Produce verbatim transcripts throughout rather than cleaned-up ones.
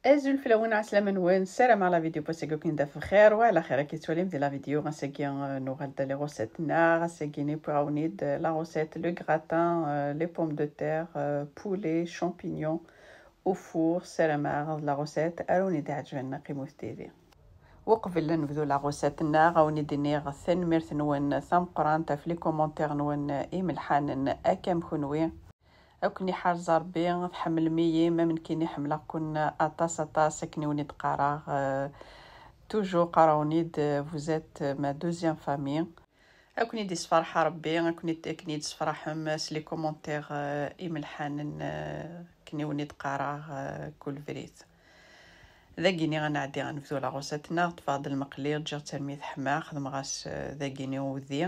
Azul fell-awen, ɛeslama-nwen, ssarameɣ la vidéo n wass-agi ad ken-id-taf bxir, wa ɛla xir. Akka i tettwalim di la vidéo, ass-agi, euh, nuɣal-d les recettes-nneɣ. Ass-agi-nni wwiɣ-awen-id, euh, la recette, le gratin, euh, les pommes de terre, euh, poulet, champignons au four. Ssarameɣ la recette ara wen-id-iɛeǧben, qqimet did-i. Uqbel ad nebdu la recette-nneɣ, ad wen-id-iniɣ tanemmirt-nwen tameqqrant ɣef les commentaires-nwen imelḥanen, akka am kenwi. Ad ken-iḥrez Rebbi, tḥemmlem-iyi, ma nekkini ḥemmleɣ-ken aṭas, aṭas, akken i wen-d-qqareɣ, euh, toujours qqaren-d, euh, vous êtes ma deuxième famille. Ad ken-id-isferḥ Rebbi, ad ken-id-, akken i d-tessefraḥem s les commentaires, euh, imelḥanen, euh, akken i wen-d-qqareɣ, euh, kul brid. Dagini ad nɛeddi ad nebdu la recette-nneɣ. Ṭṭfeɣ-d lmeqli, ǧǧiɣ-tt armi teḥma, xedmeɣ-as, euh, dagini udi,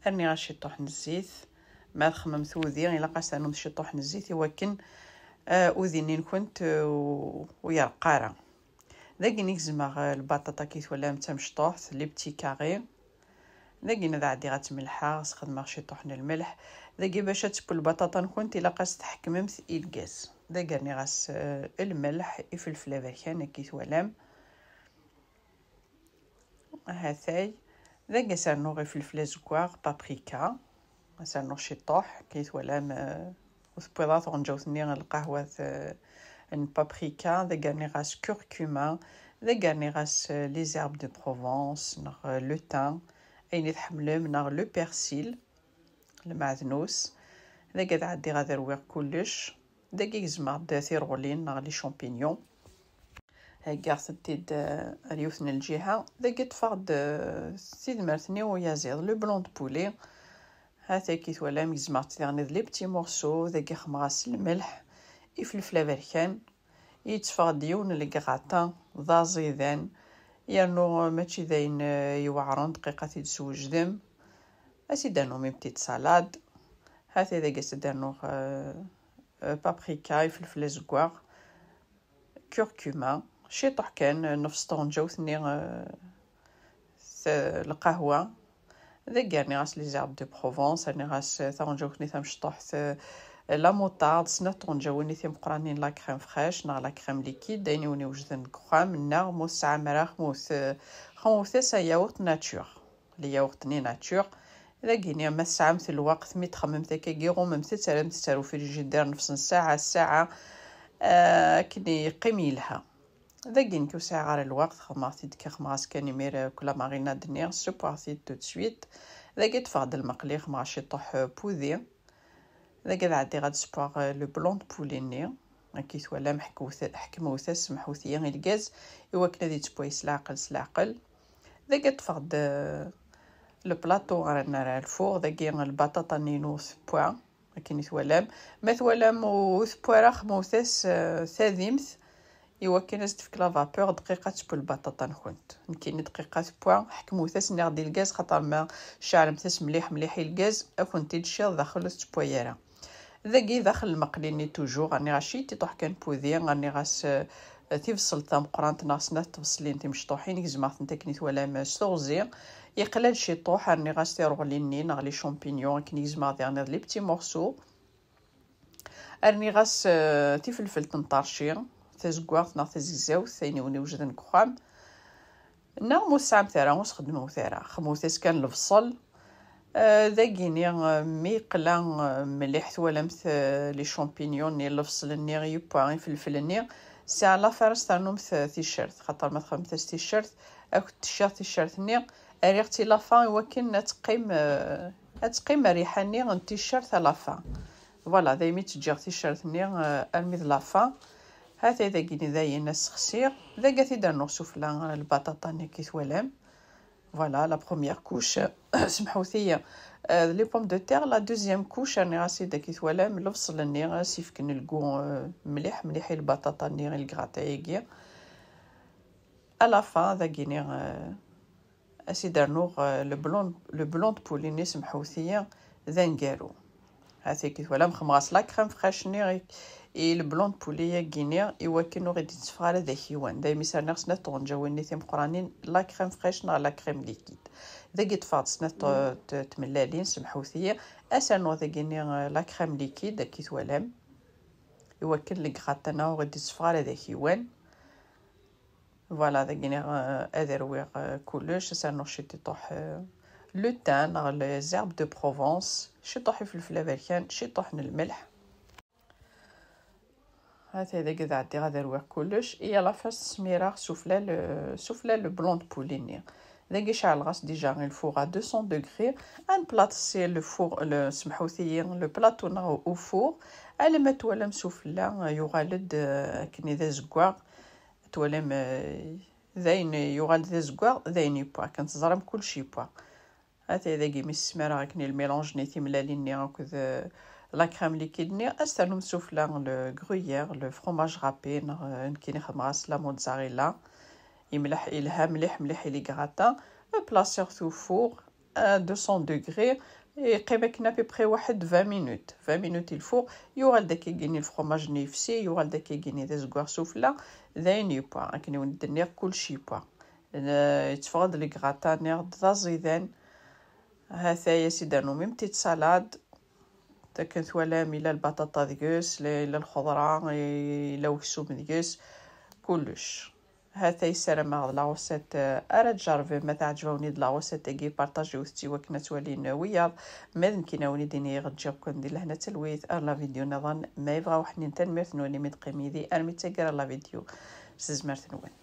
rniɣ-as ciṭuḥ n zzit. Ma txemmemt udi, ilaq-as ternum ciṭuḥ n zzit i wakken, euh, udi-nni-nkent, euh, ur yerqa ara. Dagini gezmeɣ, euh, lbaṭaṭa, akka i twalam, d tamecṭuḥt, les petits carrés. Dagini ad ɛeddiɣ ad tt-melḥeɣ, sxedmeɣ ciṭuḥ n lmelḥ. Dagi bac ad teww lbaṭaṭa-nkent, ilaq-as tḥekmemt i lgaz. Dagi rniɣ-as, euh, lmelḥ, ifelfel aberkan, akka i twalam. Hatay. Dagi ad s-rnuɣ ifelfel azeggaɣ, paprika. Ad s-rnuɣ ciṭuḥ, akka i twalam, euh, ur tewwiḍ ara tɣenǧawt-nni n lqahwa, euh, n paprika. Dagi rniɣ-as curcuma. Dagi rniɣ-as, euh, les herbes de Provence, neɣ, euh, le thym, ayen i tḥemmlem, neɣ le persil, lmeɛdnus. Dagi ad ɛeddiɣ ad rwiɣ kullec. Dagi gezmeɣ-d tirɣulin neɣ les champignons. Heggaɣ-tent-id, eh, ar yiwet n lǧiha. Dagi ṭṭfeɣ-d, eh, tidmert-nni uyaziḍ, le blanc de poulet. Hat-aki twalam, gezmeɣ-tt diɣen d les petits morceaux. Dagi xemmeɣ-as lmelḥ, ifelfel aberkan. Yetteffeɣ-d yiwen n legrata d aẓidan, yernu mačči d ayen, eh, iweɛren, dqiqa ad t-id-twejdem. Ad s-id-ternum une petite salade. Hati dagi ad s-id-rnuɣ, eh, eh, paprika, ifelfel azeggaɣ, curcuma, ciṭuḥ kan, eh, nefs tɣenǧawt-nni, eh, t-, lqahwa. Dagi rniɣ-as les herbes de Provence, rniɣ-as, eh, taɣenǧawt-nni tamecṭuḥt, eh, la moutarde, snat tɣenǧawin-nni timeqqranin la crème fraîche neɣ la crème liquide, d ayen i wen-iwejden deg uxxam, neɣ ma ur tesɛam ara, xemmet, eh, xemmewt-as ayawurt nature. Lyaɣurt-nni nature. Dagini, ma tesɛamt lweqt, mi txemmemt akkagi, ɣummemt-tt, rremt-tt ar ufrijider nefs n ssaɛa, ssaɛa, eh, akken yeqqim yelha. Dagini, ur sɛiɣ ara lweqt, xemmeɣ-t-id, xemmeɣ-as kan imir, eh, akk la marinade-nni, ssewweɣ-t-id tout de suite. Dagi ṭṭfeɣ-d lmeqli, xemmeɣ ciṭuḥ, eh, pudi. Dagi ad ɛeddiɣ ad ssewweɣ, eh, le blanc de poulet-nni. Akka i twalam, ḥekmewt-, ḥekmewt-as, semḥut-iyi i lgaz, i wakken ad yettewway s leɛqel, s leɛqel. Dagi ṭṭfeɣ-d, eh, le plateau ara nerr ar lfuɣ. Dagi lbaṭaṭa-nni-inu tewwa, akken i twalam. Ma twalam ur tewwi ara, xemmet-as, eh, tadimt, i wakken ad s-tefk la vapeur, dqiqa ad tewwi lbaṭaṭa-nkent. Nekkini dqiqa tewwa, ḥekmewt-as, nniɣ-d i lgaz, xaṭer ma tceɛlemt-as mliḥ, mliḥ i lgaz, ad kent-id-tecciḍ daxel ur tettewwi ara. Dagi daxel lmeqli-nni toujours, rniɣ-as ciṭuḥ kan pudi, rniɣ-as, eh, tibṣelt tameqqrant neɣ snat tbṣlin timecṭuḥin, gezmeɣ-tent akken i twalam, eh, s teɣzi. Yeqla-d ciṭuḥ, rniɣ-as tireɣlin-nni neɣ les champignons, akken i gezmeɣ diɣen les petits morceaux. Rniɣ-as, eh, tifelfelt n ṭerci, tazeggaɣt neɣ tazegzawt, ayen i wen-iwejden deg uxxam. Neɣ ma ur tesɛamt ara, ur sxedmemt ara. Xemmet-as kan lebṣel. Eh, dagini, eh, mi yeqla, eh, mliḥ, twalamt, eh, les champignons-nni, lebṣel-nni, yewwa ifelfel-nni. Si à la fin ad s-ternumt, eh, ticcert, xaṭer ma txedmemt-as ticcert, ad kent-tecciḍ ticcert-nni. Rriɣ-tt i la fin i wakken ad teqqim, eh, ad teqqim rriḥa-nni n ticcert à la fin. Voilà, daymi tt-ǧǧiɣ ticcert-nni, eh, armi d la fin. Hatay dagini dayen ad sexsiɣ. Dagi ad t-id-rnuɣ sufella, eh, lbaṭaṭa-nni akka i twalam. Voilà, la première couche, semḥut-iyi, eh, les pommes de terre. La deuxième couche, rniɣ-as-id akka i twalam, lebṣel-nni, ad s-ifken le goût, eh, mliḥ, mliḥ i lbaṭaṭa-nni, i lgrata-agi. À la fin, dagini, eh, ad s-id-rnuɣ, eh, le blanc, le blanc de poulet-nni, semḥut-iyi, d aneggaru. Hataki twalam, xemmeɣ-as la crème fraîche-nni i, i le blanc de poulet-agi-nni, i wakken ur ɣ-id-itteffeɣ ara d akiwan. Daymi s-rniɣ snat tɣenǧawin-nni timeqqranin, la crème fraîche neɣ la crème liquide. Dagi ṭṭfeɣ-d snat t-, t-, tmellalin, semḥut-iyi. Ad s-rnuɣ dagi-nni, eh, la crème liquide, akka i twalam. I wakken le gratin-a ur ɣ-id-itteffeɣ ara d akiwan. Voilà, dagi ad rwiɣ kullec, ad s-rnuɣ ciṭiṭuḥ le thym neɣ les herbes de Provence, ciṭuḥ ifelfel aberkan, ciṭuḥ n lmelḥ. Hata dagi ad ɛeddiɣ ad rwiɣ kullec, et à la fin smireɣ sufella le, sufella le blanc de poulet-nni. Dagi ceɛleɣ-as déjà le four à deux cents degrés. Ad nplaṭsi le four, le, semḥut-iyi, le plateau-nneɣ au four. Alamma twalam sufella yuɣal-d akken d azeggaɣ. Twalam d ayen yuɣal d azeggaɣ, d ayen yewwa, akken teẓram kullec yewwa. Hata dagi mi ssmareɣ akken le mélange-nni, timellalin-nni akked la crème liquide-nni, ad s-ternum sufella le gruyère, le fromage râpé, neɣ nekkini xedmeɣ-as la mozzarella. Yelha mliḥ mliḥ i les gratins. Plaṣiɣ-t au four à deux cents degrés, yeqqim akken à peu près waḥed vingt minutes. Vingt minutes i le four, yuɣal-d akkagini lefromaj-nni yefsi, yuɣal-d akkagini d azeggaɣ sufella, d ayen yewwa. Akken i wen-d-nniɣ, kullec yewwa. Yetteffeɣ-d le gratin-nni d aẓidan. Hata-ya ad s-ternum une petite salade. Akken twalam, yella lbaṭaṭa deg-s, yella lxeḍra, yella weksum deg-s, kullec. Hata, ssarameɣ d la recette ara tjerrbem. Ma teɛǧeb-awen-id la recette-agi, partagiwet-tt i wakken ad twalin wiyaḍ. Ma d nekkini ad wen-id-iniɣ ǧǧiɣ-ken di lehna d talwit ar la vidéo nniḍen. Ma yebɣa uḥnin, tanemmirt-nwen imi d-teqqim yid-i armi d taggara la vidéo. S tezmert-nwen.